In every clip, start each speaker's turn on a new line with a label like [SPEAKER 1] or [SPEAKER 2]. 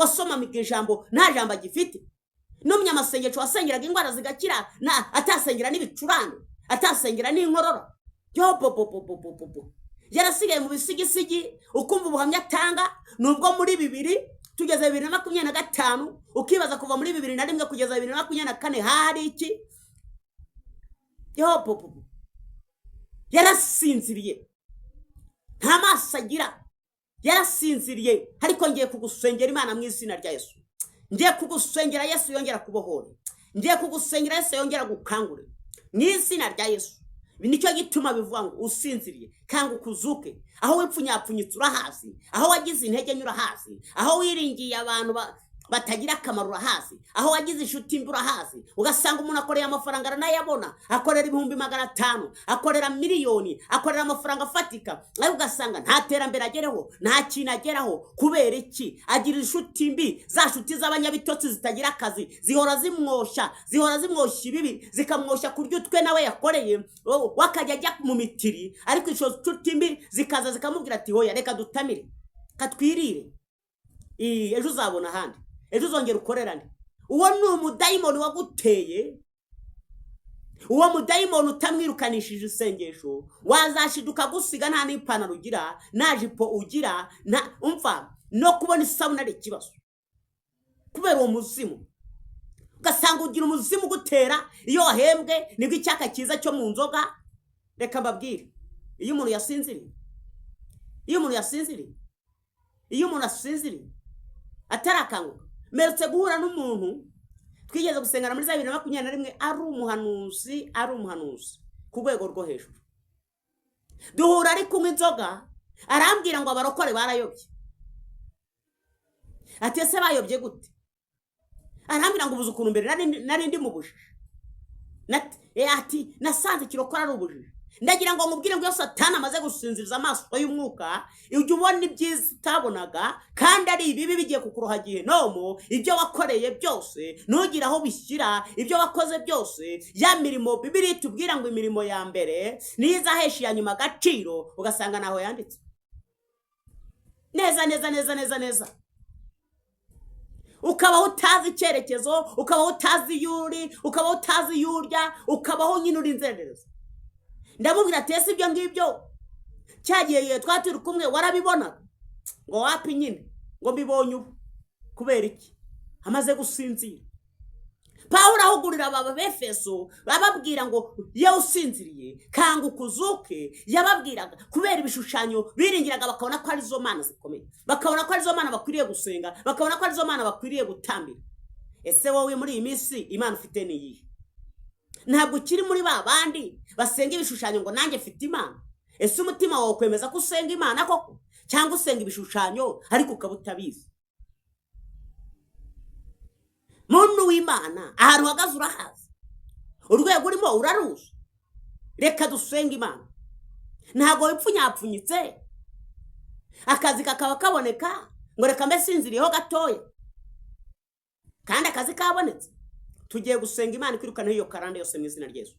[SPEAKER 1] Wasomaga ijambo, nta jambo agifite. N'umunyamasengesho wasengeraga indwara zigakira, atasengera n'ibicurane, atasengera n'inkorora, yobobobobobobo, yarasigaye mu bisigisigi. Ukumva ubuhamya atanga ni ubwo muri bibiri, tugeze 2025, ukibaza kuva muri 2001 kugeza 2024 hari iki? Yobobobo, yarasinziriye, nta maso agira, yarasinziriye. Ariko ngiye kugusengera Imana mu izina rya Yesu. Ngiye kugusengera Yesu yongera kubohora. Ngiye kugusengera Yesu yongera gukangure mu izina rya Yesu. Nicyo gituma bivuga ngo usinziriye, kanguka uzuke. Aho wipfunyapfunyitse urahazi, aho wagize intege nke urahazi, aho wiringiye abantu batagira akamaro urahazi, aho wagize inshuti mbi urahazi. Ugasanga umuntu akoreye amafaranga aranayabona, akorera 500,000, akorera miliyoni, akorera amafaranga afatika, ariko ugasanga nta terambere agereho, nta kintu ageraho. Kubera iki? Agira inshuti mbi, za nshuti z'abanyabitotsi zitagira akazi, zihora zimwoshya, zihora zimwoshya ibibi, zikamwoshya kurya utwe nawe yakoreye. We akajya ajya mu mitiri, ariko izo nshuti mbi zikaza zikamubwira ati: "Hoya, reka dutamire, katwirire, ejo uzabona ahandi, ejo uzongera ukorerane." Uwo ni umudayimoni waguteye. Uwo mudayimoni utamwirukanishije isengesho, wazashiduka gusiga nta n'ipantaro ugira, nta jipo ugira, nta umva no kubona isabune ari ikibazo kubera uwo muzimu. Ugasanga ugira umuzimu ugutera iyo wahembwe, nibwo icyaka cyiza cyo mu nzoga. Reka mbabwire, iyo umuntu yasinziriye, iyo umuntu yasinziriye, iyo umuntu asinziriye atarakanguka. Mperutse guhura n'umuntu twigeze gusengana muri za 2021, ari umuhanuzi, ari umuhanuzi ku rwego rwo hejuru. Duhura ari kunywa inzoga, arambwira ngo abarokore barayobye. Ati: "Ese bayobye gute?" Arambwira ngo ubuze ukuntu mbere nari ndi mu bujiji. Ati: "Nasanze ikirokora ari ubujiji." Ndagira ngo nkubwire ngo iyo Satani amaze gusinziriza amaso y'umwuka, ujya ubona ibyiza utabonaga kandi ari ibibi bigiye kukuroha gihenomo. Ibyo wakoreye byose ntugire aho bishyira, ibyo wakoze byose, ya mirimo Bibiri tubwira ngo imirimo ya mbere niyo izahesha iya nyuma agaciro, ugasanga ntaho yanditse neza neza neza neza neza. Ukabaho utazi icyerekezo, ukabaho utazi iyo uri, ukabaho utazi iyo urya, ukabaho nyine uri inzererezi. Ndamubwira ati: "Ese ibyo ngibyo cyagiye twari turi kumwe warabibonaga?" Ngo wapi nyine, ngo mbibonye ubu. Kubera iki? Amaze gusinzira. Pawulo ahugurira aba Befeso, bababwira ngo: "Yewe usinziriye, kanguka uzuke." Yababwiraga kubera ibishushanyo biringiraga, bakabona ko arizo mana zikomeye, bakabona ko arizo mana bakwiriye gusenga, bakabona ko arizo mana bakwiriye gutambira. Ese wowe muri iyi minsi Imana ufite ni iyihe? Ntabwo ukiri muri ba bandi basenga ibishushanyo ngo nanjye mfite Imana. Ese umutima wawe kwemeza ko usenga Imana koko, cyangwa usenga ibishushanyo ariko ukaba utabizi? Muntu w'Imana, ahantu uhagaze urahazi, urwego urimo uraruzi. Reka dusenge Imana. Ntabwo wipfunyapfunyitse akazi kakaba kaboneka ngo reka mbe sinziriyeho gatoya kandi akazi kabonetse. Tugiye gusenga Imana ikwirukanaho iyo karande yose mu izina rya Yesu.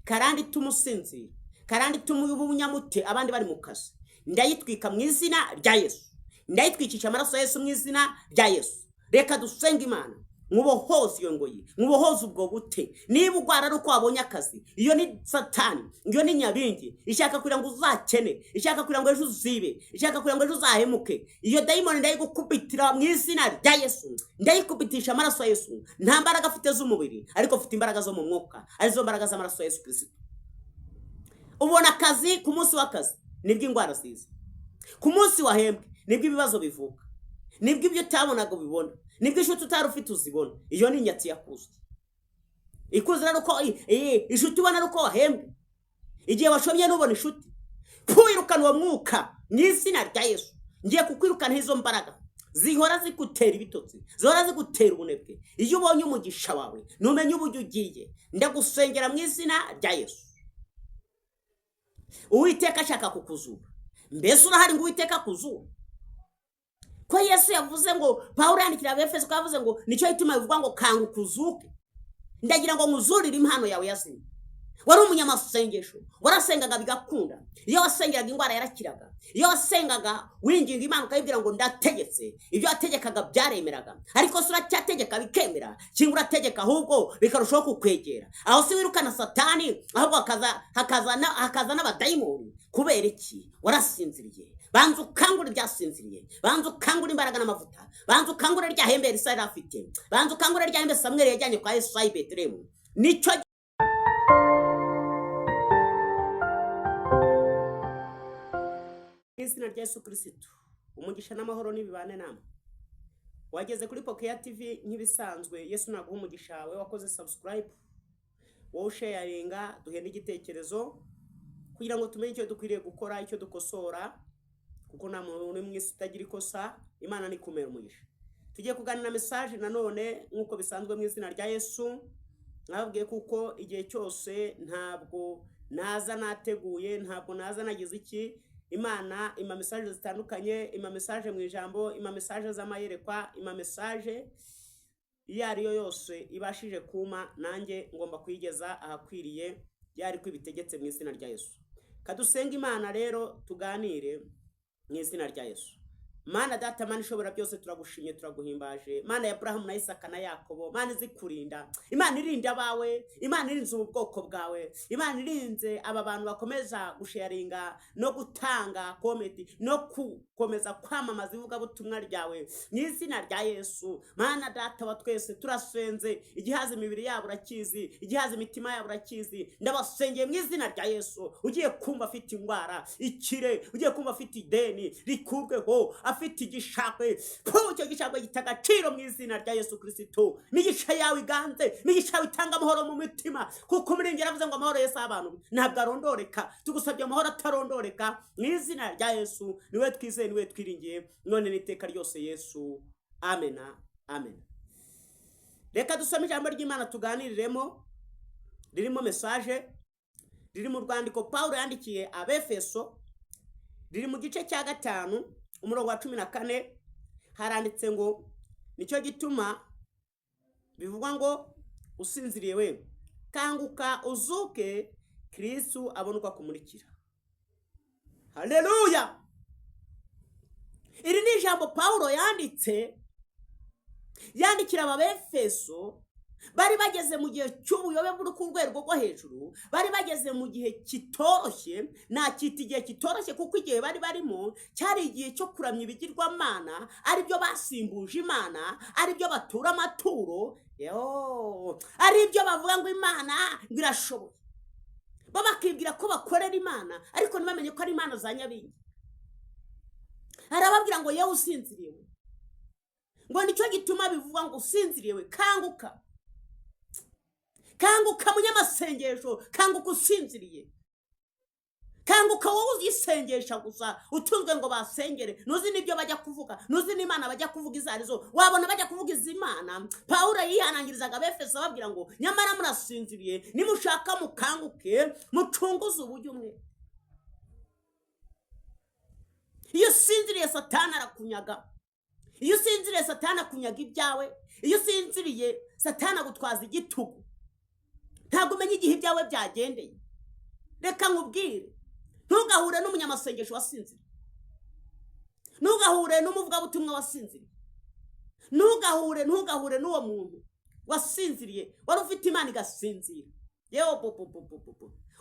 [SPEAKER 1] Karande ituma usinzira, karande ituma uba umunyamute abandi bari mu kazi, ndayitwika mu izina rya Yesu, ndayitwikisha amaraso ya Yesu mu izina rya Yesu. Reka dusenge Imana nkubohoze iyo ngoyi, nkubohoze ubwo bute. Niba urwara ari uko wabonye akazi, iyo ni Satani, iyo ni nyabingi ishaka kugira ngo uzakene, ishaka kugira ngo ejo uzibe, ishaka kugira ngo ejo uzahemuke. Iyo dayimoni ndayigukubitira mu izina rya Yesu, ndayikubitisha amaraso ya Yesu. Nta mbaraga afite z'umubiri, ariko afite imbaraga zo mu mwuka, arizo mbaraga z'amaraso ya Yesu Kirisito. Ubona akazi, ku munsi w'akazi nibwo indwara ziza, ku munsi wahembwe nibwo ibibazo bivuka, nibwo ibyo utabonaga ubibona, nibwo inshuti utari ufite uzibona. Iyo ni inyatsi yakuzuye ikuzira ari uko inshuti ubona ari uko wahembwe. Igihe washomye ntubona inshuti. Kwirukana uwo mwuka mu izina rya Yesu. Ngiye kukwirukanaho izo mbaraga zihora zigutera ibitotsi, zihora zigutera ubunebwe. Iyo ubonye umugisha wawe ntumenye uburyo ugiye. Ndagusengera mu izina rya Yesu. Uwiteka ashaka kukuzura. Mbese urahari ngo Uwiteka akuzure? Ko Yesu yavuze ngo, Pawulo yandikira Abefeso ko yavuze ngo nicyo gituma bivuga ngo kanguka uzuke. Ndagira ngo nkuzurire impano yawe yazimye. Wari umunyamasengesho, warasengaga bigakunda. Iyo wasengeraga indwara yarakiraga. Iyo wasengaga winginga Imana ukayibwira ngo ndategetse, ibyo wategekaga byaremeraga. Ariko se uracyategeka bikemera, cyangwa urategeka ahubwo bikarushaho kukwegera? Aho si wirukana Satani, ahubwo hakaza n'abadayimoni. Kubera iki? Warasinziriye. Banza ukangure ibyasinziriye, banza ukangure imbaraga n'amavuta, banza ukangure rya hembe Elisa yari afite, banza ukangure rya hembe Samweli yajyanye kwa Yesayi i Betelehemu. Nicyo izina rya Yesu Kirisitu, umugisha n'amahoro n'ibibane namwe. Wageze kuri Pokeya TV nk'ibisanzwe. Yesu naguha umugisha, we wakoze subscribe, wowe usharinga, duhe n'igitekerezo kugira ngo tumenye icyo dukwiriye gukora, icyo dukosora, kuko nta muntu uri mu isi utagira ikosa. Imana ni kumera umugisha. Tugiye kuganira message nanone nk'uko bisanzwe mu izina rya Yesu. Nababwiye kuko igihe cyose ntabwo naza nateguye, ntabwo naza nagize iki. Imana ima message zitandukanye, ima message mu ijambo, ima message z'amayerekwa, ima message iyo ari yo yose ibashije kuma, nanjye ngomba kuyigeza ahakwiriye, yari ko ibitegetse mu izina rya Yesu. Kadusenga Imana rero tuganire mu izina rya Yesu. Mana Data, Mana ishobora byose, turagushimye, turaguhimbaje. Mana ya Aburahamu na Isaka na Yakobo, Mana izikurinda, Imana irinda abawe, Imana irinze ubu bwoko bwawe, Imana irinze aba bantu bakomeza gusharinga no gutanga comment no gukomeza kwamamaza ivugabutumwa ryawe mu izina rya Yesu. Mana Data wa twese, turasenze, igihaza imibiri yabo urakizi, igihaza imitima yabo urakizi. Ndabasengeye mu izina rya Yesu. Ugiye kumva afite indwara ikire, ugiye kumva afite ideni rikurweho, afite igishakwe, icyo gishakwe gita agaciro mu izina rya Yesu Kirisitu. Imigisha yawe iganze, imigisha yawe itanga amahoro mu mitima, kuko umuririmbyi yaravuze ngo amahoro Yesu abantu ntabwo arondoreka. Tugusabye amahoro atarondoreka mu izina rya Yesu. Niwe twizeye, niwe twiringiye, none n'iteka ryose Yesu. Amena, amena. Reka dusome ijambo ry'Imana tuganiriremo, ririmo message, riri mu rwandiko Pawulo yandikiye Abefeso, riri mu gice cya 5 umurongo wa 14. Haranditse ngo nicyo gituma bivugwa ngo usinziriye we, kanguka uzuke, Kristo abone uko akumurikira. Haleluya! Iri ni ijambo Pawulo yanditse yandikira Abefeso bari bageze mu gihe cy'ubuyobe buri ku rwego rwo hejuru, bari bageze mu gihe kitoroshye. Nacyita igihe kitoroshye kuko igihe bari barimo cyari igihe cyo kuramya ibigirwamana, aribyo basimbuje Imana, aribyo batura amaturo, aribyo bavuga ngo Imana ngo irashoboye. Bo bakibwira ko bakorera Imana, ariko ntibamenye ko ari Imana za nyabingi. Arababwira ngo yewe usinziriye, ngo nicyo gituma bivugwa ngo usinziriye we, kanguka. Kanguka munyamasengesho, kanguka usinziriye, kanguka wowe uyisengesha gusa utunzwe ngo basengere, ntuzi n'ibyo bajya kuvuga, ntuzi n'Imana bajya kuvuga izo arizo, wabona bajya kuvuga izi Mana. Pawulo yihanangirizaga Abefeso ababwira ngo nyamara murasinziriye, nimushaka mukanguke mucunguze uburyo umwe. Iyo usinziriye Satani arakunyaga, iyo usinziriye Satani akunyaga ibyawe, iyo usinziriye Satani agutwaza igitugu, ntabwo umenya igihe ibyawe byagendeye. Reka nkubwire, ntugahure n'umunyamasengesho wasinziriye, ntugahure n'umuvugabutumwa wasinziriye, ntugahure n'uwo muntu wasinziriye, wari ufite Imana igasinzira. Yewe bo.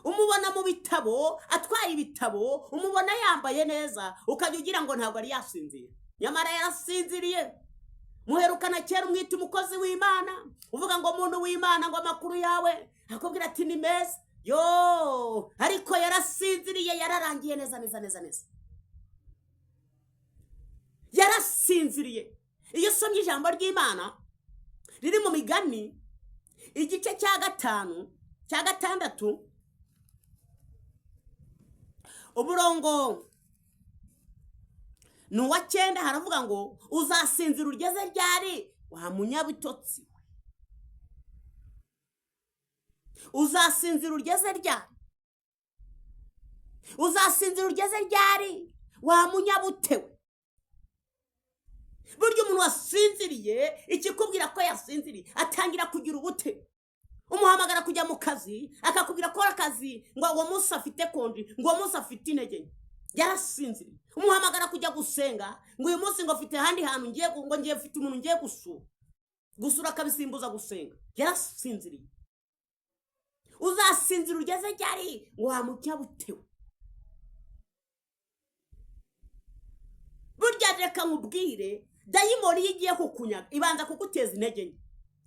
[SPEAKER 1] Umubona mu bitabo atwaye ibitabo, umubona yambaye neza, ukajya ugira ngo ntabwo ari yasinzira, nyamara yarasinziriye. Muherukana kera umwita umukozi w'Imana, uvuga ngo muntu w'Imana ngo amakuru yawe, akubwira ati ni meza, yo, ariko yarasinziriye, yararangiye neza neza neza neza, yarasinziriye. Iyo usomye ijambo ry'Imana riri mu Migani igice cya 5 cya 6 umurongo ni uwa 9, haravuga ngo uzasinzira ugeze ryari wa munyabitotsi we? Uzasinzira ugeze ryari? Uzasinzira ugeze ryari wa munyabute we? Burya umuntu wasinziriye, ikikubwira ko yasinziriye, atangira kugira ubute. Umuhamagara kujya mu kazi, akakubwira ko akazi ngo uwo munsi afite congé, ngo uwo munsi afite intege nke. Yarasinziriye. Umuhamagara kujya gusenga, ngo uyu munsi ngo afite ahandi hantu ngiye, ngo ngiye, mfite umuntu ngiye gusura. Gusura akabisimbuza gusenga. Yarasinziriye. Uzasinzira ugeze ryari ngo wamucyabutewe? Burya reka nkubwire, dayimoni iyo igiye kukunyaga ibanza kuguteza intege nke,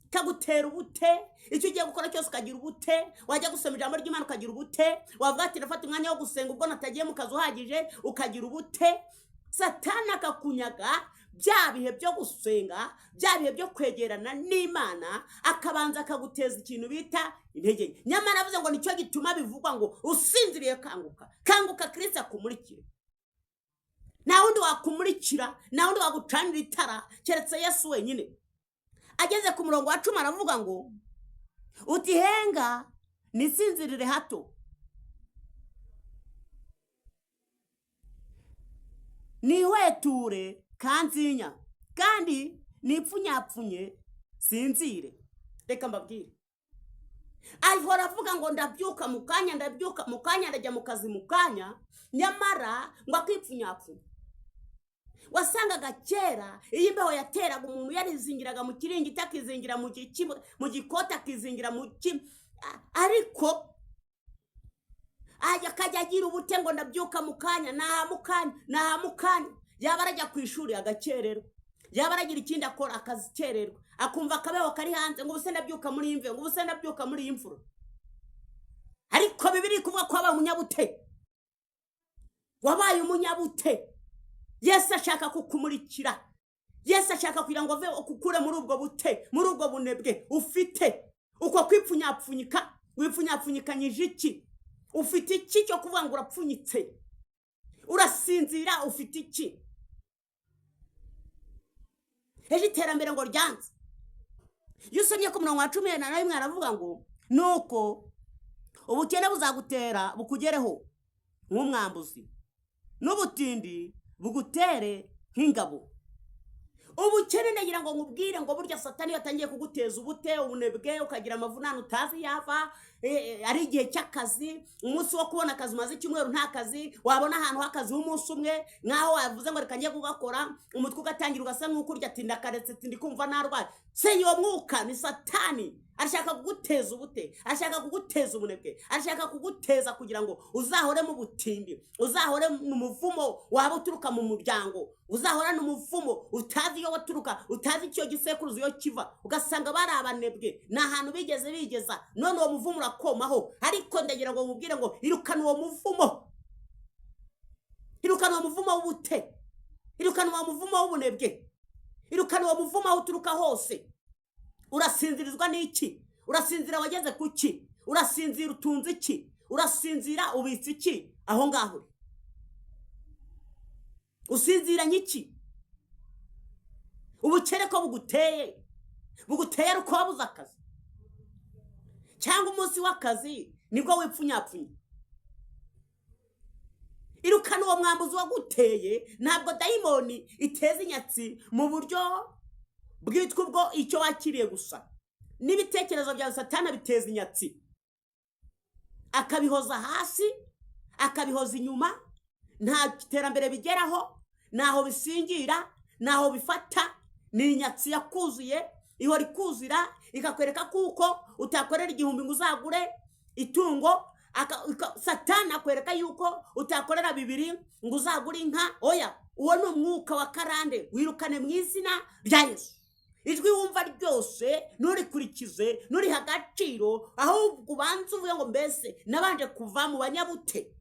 [SPEAKER 1] ikagutera ubute. Icyo ugiye gukora cyose ukagira ubute. Wajya gusoma ijambo ry'Imana ukagira ubute. Wavuga ati ndafata umwanya wo gusenga ubwo natagiye mu kazi uhagije, ukagira ubute. Satani akakunyaga bya bihe byo gusenga, bya bihe byo kwegerana n'Imana, akabanza akaguteza ikintu bita intege nke. Nyamara avuze ngo nicyo gituma bivugwa ngo usinziriye kanguka, kanguka Kirisito akumurikire. Nta wundi wakumurikira, nta wundi wagucanira itara keretse Yesu wenyine. Ageze ku murongo wa 10 aravuga ngo utihenga nisinzirire hato, nihweture kanzinya, kandi nipfunyapfunye sinzire. Reka mbabwire, ahora avuga ngo ndabyuka mu kanya, ndabyuka mu kanya, ndajya mu kazi mu kanya, nyamara ngo akipfunyapfunya. Wasangaga kera iyo imbeho yateraga umuntu yarizingiraga mu kiringiti, akizingira mu gikoti, akizingira mu ki, ariko akajya agira ubute ngo ndabyuka mu kanya, naha mu kanya, naha mu kanya. Yaba arajya ku ishuri agakererwa, yaba aragira ikindi akora akazikererwa, akumva akabeho kari hanze ngo ubuse ndabyuka muri iyi mvura, ngo ubuse ndabyuka muri iyi mvura. Ariko Bibiliya kuvuga ko wabaye umunyabute, wabaye umunyabute. Yesu ashaka kukumurikira. Yesu ashaka kugira ngo ave ukukure muri ubwo bute, muri ubwo bunebwe ufite, uko kwipfunyapfunyika. Wipfunyapfunyikanyije iki? Ufite iki cyo kuvuga ngo urapfunyitse? Urasinzira, ufite iki? Ejo iterambere ngo ryanze. Iyo usomye ku murongo wa 11 aravuga ngo nuko ubukene buzagutera bukugereho nk'umwambuzi, n'ubutindi bugutere nk'ingabo. Ubukene, ndagira ngo nkubwire ngo burya Satani iyo atangiye kuguteza ubute, ubunebwe, ukagira amavunane utazi yava, ari igihe cy'akazi, umunsi wo kubona akazi umaze icyumweru nta kazi, wabona ahantu h'akazi h'umunsi umwe nk'aho wavuze ngo reka njye kugakora, umutwe ugatangira ugasa nk'ukurya, ati ndakaretse, ati ndi kumva narwaye. Senya uwo mwuka, ni Satani arashaka kuguteza ubute, arashaka kuguteza ubunebwe, arashaka kuguteza kugira ngo uzahore mu butindi, uzahore mu muvumo waba uturuka mu muryango, uzahorane umuvumo utazi iyo waturuka, utazi icyo gisekuruza iyo kiva, ugasanga bari abanebwe, ni ahantu bigeze bigeza, none uwo muvumo urakomaho. Ariko ndagira ngo nkubwire ngo irukana uwo muvumo, irukana uwo muvumo w'ubute, irukana uwo muvumo w'ubunebwe, irukana uwo muvumo aho uturuka hose. Urasinzirizwa n'iki? Urasinzira wageze ku ki? Urasinzira utunze iki? Urasinzira ubitse iki? Aho ngaho uri usinziranye iki? Ubukene ko buguteye, buguteye ari uko wabuze akazi, cyangwa umunsi w'akazi nibwo wipfunyapfunya. Irukana uwo mwambuzi waguteye. Ntabwo dayimoni iteza inyatsi mu buryo bwitwa ubwo icyo wakiriye gusa, n'ibitekerezo byawe Satani abiteza inyatsi, akabihoza hasi, akabihoza inyuma. Nta terambere bigeraho, ntaho bisingira, ntaho bifata. Ni inyatsi yakuzuye, ihora ikuzira, ikakwereka kuko utakorera 1000 ngo uzagure itungo. Satani akwereka yuko utakorera 2 ngo uzagure inka. Oya, uwo ni umwuka wa karande, wirukane mu izina rya Yesu. Ijwi wumva ryose nturikurikize, nturihe agaciro, ahubwo ubanze uvuge ngo mbese nabanje kuva mu banyabute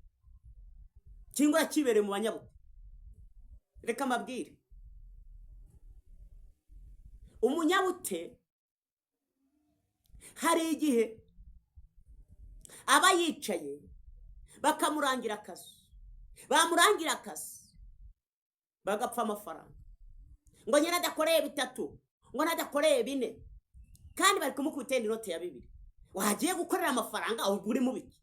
[SPEAKER 1] cyangwa urakibereye mu banyabute? Reka mbabwire, umunyabute hari igihe aba yicaye bakamurangira akazi, bamurangira akazi bagapfa amafaranga, ngo nyine adakoreye 3, ngo nadakoreye 4, kandi bari kumukubita inote ya 2. Wagiye gukorera amafaranga, ahubwo uri mu biki?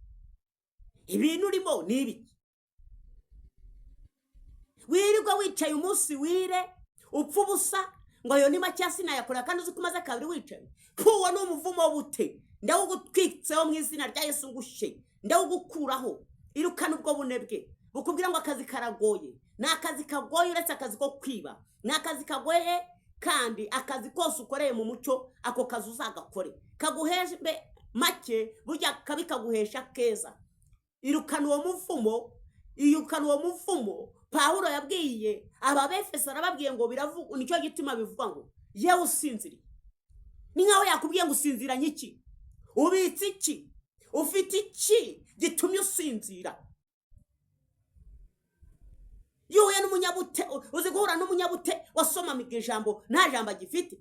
[SPEAKER 1] Ibintu urimo ni ibiki? Wirirwa wicaye umunsi wire upfa ubusa, ngo ayo ni make sinayakorera, kandi uzi ko umaze kabiri wicaye. Uwo ni umuvumo w'ubute. Ndawugutwitseho mu izina rya Yesu ngushe, ndawugukuraho. Irukana ubwo bunebwe bukubwira ngo akazi karagoye. Ni akazi kagoye uretse akazi ko kwiba, ni akazi kagoye. Kandi akazi kose ukoreye mu mucyo, ako kazi uzagakore kaguhembe make, burya kabi kaguhesha keza. Irukana uwo muvumo, irukana uwo muvumo. Pawulo yabwiye Ababefeso, arababwiye ngo biravuga, nicyo gituma bivuga ngo yewe usinziriye. Ni nkaho yakubwiye ngo usinziranye iki? Ubitse iki? Ufite iki gitumye usinzira? Iyo uhuye n'umunyabute, uzi guhura n'umunyabute wasomamiga ijambo nta jambo agifite,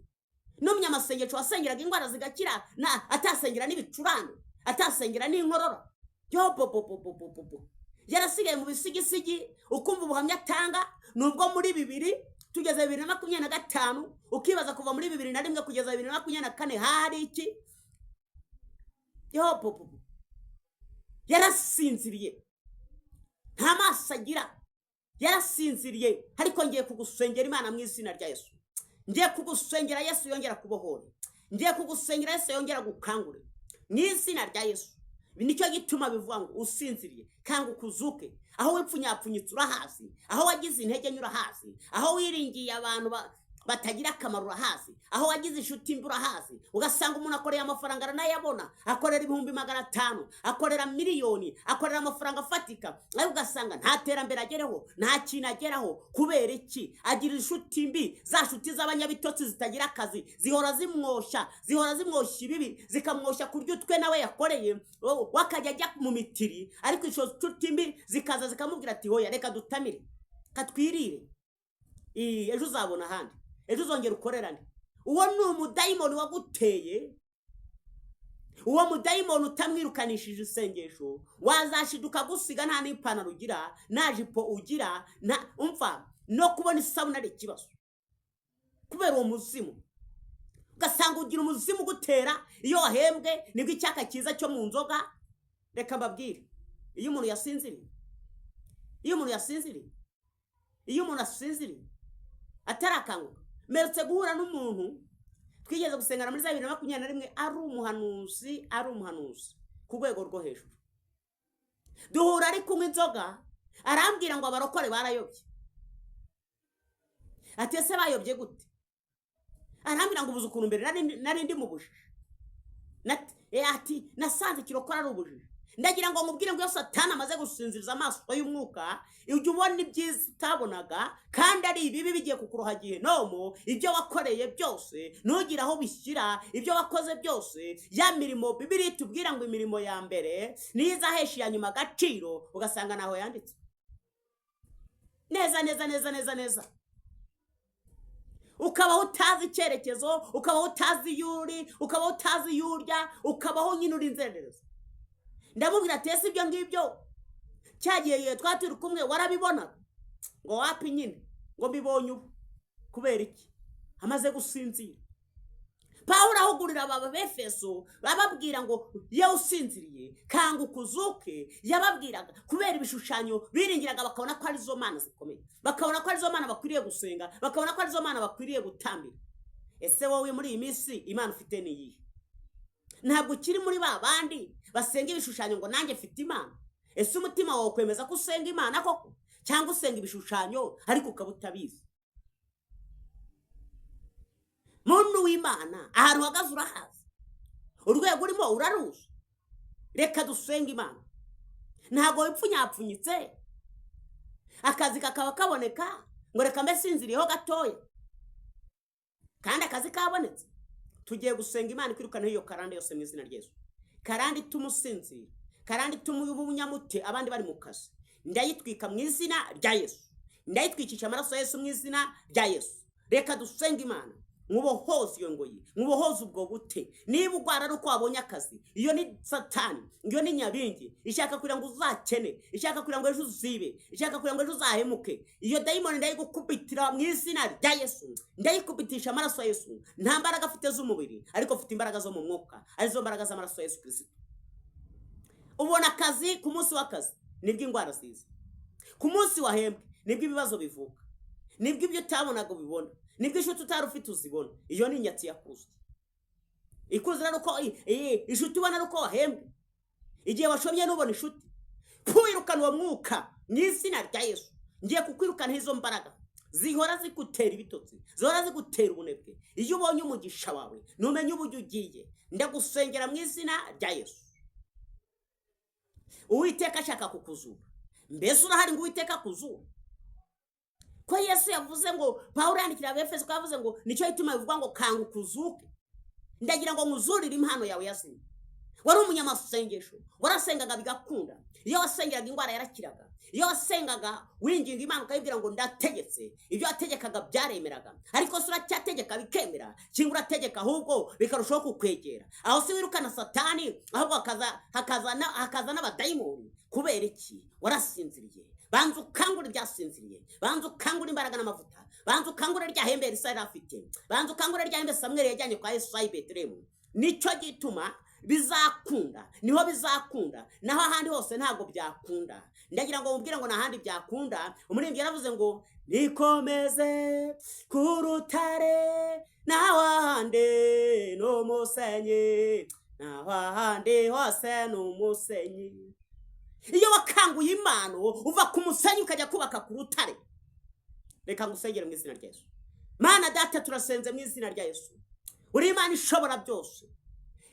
[SPEAKER 1] n'umunyamasengesho wasengeraga indwara zigakira, na atasengera n'ibicurane, atasengera n'inkorora, yo bobobobobobo, yarasigaye mu bisigisigi. Ukumva ubuhamya atanga ni ubwo muri bibiri, tugeze 2025, ukibaza kuva muri 2001 kugeza 2024 hari iki? Yo bobobo, yarasinziriye, nta maso agira, yarasinziriye. Ariko ngiye kugusengera Imana mu izina rya Yesu. Ngiye kugusengera Yesu yongera kubohora. Ngiye kugusengera Yesu yongera gukangure mu izina rya Yesu. Nicyo gituma bivuga ngo usinziriye, kanguka uzuke. Aho wipfunyapfunyitse urahazi, aho wagize intege nke urahazi, aho wiringiye abantu batagira akamaro urahazi, aho wagize inshuti mbi urahazi. Ugasanga umuntu akoreye amafaranga aranayabona, akorera 500,000, akorera miliyoni, akorera amafaranga afatika, ariko ugasanga nta terambere agereho, nta kintu ageraho. Kubera iki? Agira inshuti mbi, za nshuti z'abanyabitotsi zitagira akazi, zihora zimwoshya, zihora zimwoshya ibibi, zikamwoshya kurya utwe nawe yakoreye, we akajya ajya mu mitiri. Ariko izo nshuti mbi zikaza zikamubwira ati: "Hoya, reka dutamire, katwirire, ejo uzabona ahandi, ejo uzongera ukorerane." Uwo ni umudayimoni waguteye. Uwo mudayimoni utamwirukanishije isengesho, wazashiduka gusiga nta n'ipantaro ugira, nta jipo ugira, nta umva no kubona isabune ari ikibazo kubera uwo muzimu. Ugasanga ugira umuzimu ugutera iyo wahembwe nibwo icyaka cyiza cyo mu nzoga. Reka mbabwire, iyo umuntu yasinziriye, iyo umuntu yasinziriye, iyo umuntu asinziriye atarakanguka. Mperutse guhura n'umuntu twigeze gusengana muri za 2021, ari umuhanuzi, ari umuhanuzi ku rwego rwo hejuru. Duhura ari kunywa inzoga, arambwira ngo abarokore barayobye. Ati: "Ese bayobye gute?" Arambwira ngo ubuze ukuntu mbere nari ndi mu bujiji. Ati: "Nasanze ikirokora ari ubujiji." Ndagira ngo nkubwire ngo iyo Satani amaze gusinziriza amaso y'umwuka, ujya ubona ibyiza utabonaga kandi ari ibibi bigiye kukuroha gihenomo. Ibyo wakoreye byose ntugire aho bishyira, ibyo wakoze byose, ya mirimo Bibiri tubwira ngo imirimo ya mbere niyo izahesha iya nyuma agaciro, ugasanga ntaho yanditse neza neza neza neza neza. Ukabaho utazi icyerekezo, ukabaho utazi iyo uri, ukabaho utazi iyo urya, ukabaho nyine uri inzererezi. Ndamubwira ati: "Ese ibyo ngibyo cyagiye twari turi kumwe warabibonaga?" Ngo wapi nyine, ngo mbibonye ubu. Kubera iki? Amaze gusinzira. Pawulo ahugurira aba Befeso, bababwira ngo yewe usinziriye, kanguka uzuke. Yababwiraga kubera ibishushanyo biringiraga, bakabona ko arizo mana zikomeye, bakabona ko arizo mana bakwiriye gusenga, bakabona ko arizo mana bakwiriye gutambira. Ese wowe muri iyi minsi Imana ufite ni iyihe? Ntabwo ukiri muri ba bandi basenga ibishushanyo ngo nanjye mfite Imana. Ese umutima wawe kwemeza ko usenga Imana koko, cyangwa usenga ibishushanyo ariko ukaba utabizi? Muntu w'Imana, ahantu uhagaze urahazi, urwego urimo uraruzi. Reka dusenge Imana. Ntabwo wipfunyapfunyitse akazi kakaba kaboneka ngo reka mbe sinziriyeho gatoya kandi akazi kabonetse. Tugiye gusenga Imana ikwirukanaho iyo karande yose mu izina rya Yesu. Karande ituma usinzira, karande ituma uba umunyamute abandi bari mu kazi, ndayitwika mu izina rya Yesu, ndayitwikisha amaraso ya Yesu mu izina rya Yesu. Reka dusenge Imana nkubohoze iyo ngoyi, nkubohoze ubwo bute. Niba urwara ari uko wabonye akazi, iyo ni Satani, iyo ni nyabingi ishaka kugira ngo uzakene, ishaka kugira ngo ejo uzibe, ishaka kugira ngo ejo uzahemuke. Iyo dayimoni ndayigukubitira mu izina rya Yesu, ndayikubitisha amaraso ya Yesu. Nta mbaraga afite z'umubiri, ariko afite imbaraga zo mu mwuka, arizo mbaraga z'amaraso ya Yesu Kirisito. Ubona akazi, ku munsi w'akazi nibwo indwara ziza, ku munsi wahembwe nibwo ibibazo bivuka, nibwo ibyo utabonaga ubibona, nibwo inshuti utari ufite uzibona. Iyo ni inyatsi yakuzuye. Ikuzira ari uko inshuti ubona ari uko wahembwe. Igihe washomye ntubona inshuti. Kwirukana uwo mwuka mu izina rya Yesu. Ngiye kukwirukana izo mbaraga zihora zigutera ibitotsi, zihora zigutera ubunebwe. Iyo ubonye umugisha wawe ntumenye uburyo ugiye. Ndagusengera mu izina rya Yesu. Uwiteka ashaka kukuzura. Mbese urahari ngo Uwiteka akuzure? Ko Yesu yavuze ngo, Pawulo yandikira Abefeso ko yavuze ngo nicyo gituma bivuga ngo kanguka uzuke. Ndagira ngo nkuzurire impano yawe yazimye. Wari umunyamasengesho, warasengaga bigakunda. Iyo wasengeraga indwara yarakiraga. Iyo wasengaga winginga Imana ukayibwira ngo ndategetse, ibyo wategekaga byaremeraga. Ariko se uracyategeka bikemera, cyangwa urategeka ahubwo bikarushaho kukwegera? Aho si wirukana Satani, ahubwo hakaza n'abadayimoni. Kubera iki? Warasinziriye. Banza ukangure ibyasinziriye, banza ukangure imbaraga n'amavuta, banza ukangure rya hembe Elisa yari afite, banza ukangure rya hembe Samweli yajyanye kwa Yesayi i Betelehemu. Nicyo gituma bizakunda, niho bizakunda, naho ahandi hose ntabwo byakunda. Ndagira ngo mubwire ngo nta handi byakunda. Umuririmbyi yaravuze ngo nikomeze ku rutare, naho ahandi ni umusenyi, naho ahandi hose ni umusenyi. Iyo wakanguye impano, uva ku musenyi ukajya kubaka ku rutare. Reka ngusengere mu izina rya Yesu. Mana Data, turasenze mu izina rya Yesu. Uri Imana ishobora byose.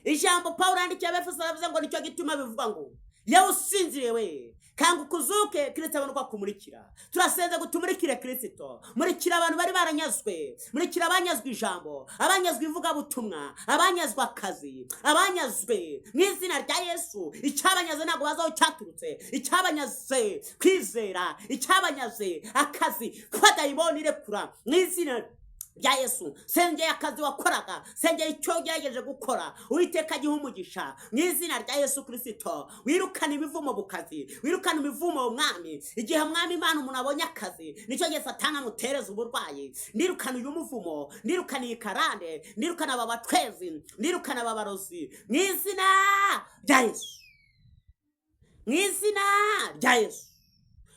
[SPEAKER 1] Ijambo Pawulo yandikiye Abefeso aravuze ngo nicyo gituma bivuga ngo yewe usinziriye we, kanguka uzuke, Kirisito abone uko akumurikira. Turasenze ngo tumurikire Kirisito. Murikira abantu bari baranyazwe, murikira abanyazwe ijambo, abanyazwe ivugabutumwa, abanyazwe akazi, abanyazwe mu izina rya Yesu. Icyabanyaze ntabwo bazi aho cyaturutse. Icyabanyaze kwizera, icyabanyaze akazi, fadayiboni irekura mu izina rya Yesu. Sengeye akazi wakoraga, sengeye icyo ugerageje gukora, Uwiteka agiha umugisha mu izina rya Yesu Kirisito. Wirukane imivumo mu kazi, wirukane imivumo mu mwami. Igihe mwami Imana umuntu abonye akazi, nicyo gihe Satani amutereza uburwayi. Nirukane uyu muvumo, nirukane iyi karande, nirukane aba batwezi, nirukane aba barozi mu izina rya Yesu, mu izina rya Yesu.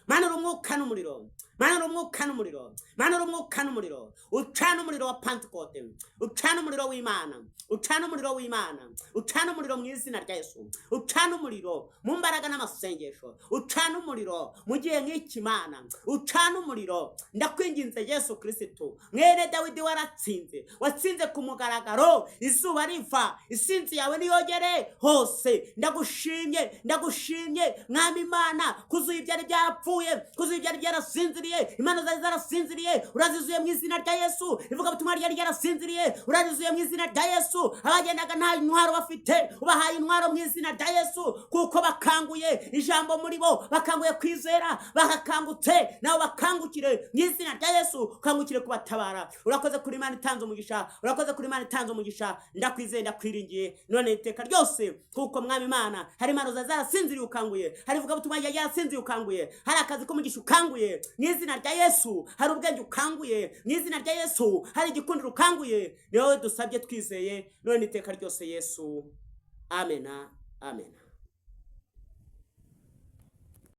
[SPEAKER 1] Manura umwuka n'umuriro, manura umwuka n'umuriro, manura umwuka n'umuriro. Ucana umuriro wa Pantekote, ucana umuriro w'Imana, ucana umuriro w'Imana, ucana umuriro mu izina rya Yesu. Ucana umuriro mu mbaraga n'amasengesho, ucana umuriro mu gihe nk'iki Mana, ucana umuriro. Ndakwinginze Yesu Kirisitu mwene Dawidi, waratsinze, watsinze ku mugaragaro izuba riva. Isinzi yawe niyogere hose. Ndagushimye, ndagushimye Mwami Imana, kuzuye ibyari byarapfuye, kuzuye ibyari byarasinziriye. Impano zari zarasinziriye urazizuye mu izina rya Yesu. Ivugabutumwa ryari ryarasinziriye urarizuye mu izina rya Yesu. Abagendaga nta intwaro bafite ubahaye intwaro mu izina rya Yesu, kuko bakanguye ijambo muri bo, bakanguye kwizera, bakakangutse. Nabo bakangukire mu izina rya Yesu, ukangukire kubatabara. Urakoze kuri Imana itanze umugisha, urakoze kuri Imana itanze umugisha. Ndakwizeye, ndakwiringiye none iteka ryose, kuko Mwami Imana hari impano zari zarasinziriye ukanguye, hari ivugabutumwa ryari ryarasinziriye ukanguye, hari akazi k'umugisha ukanguye mu izina rya Yesu, hari ubwenge ukanguye mu izina rya Yesu, hari igikundiro ukanguye. Ni wowe dusabye twizeye none iteka ryose Yesu. Amena, amena.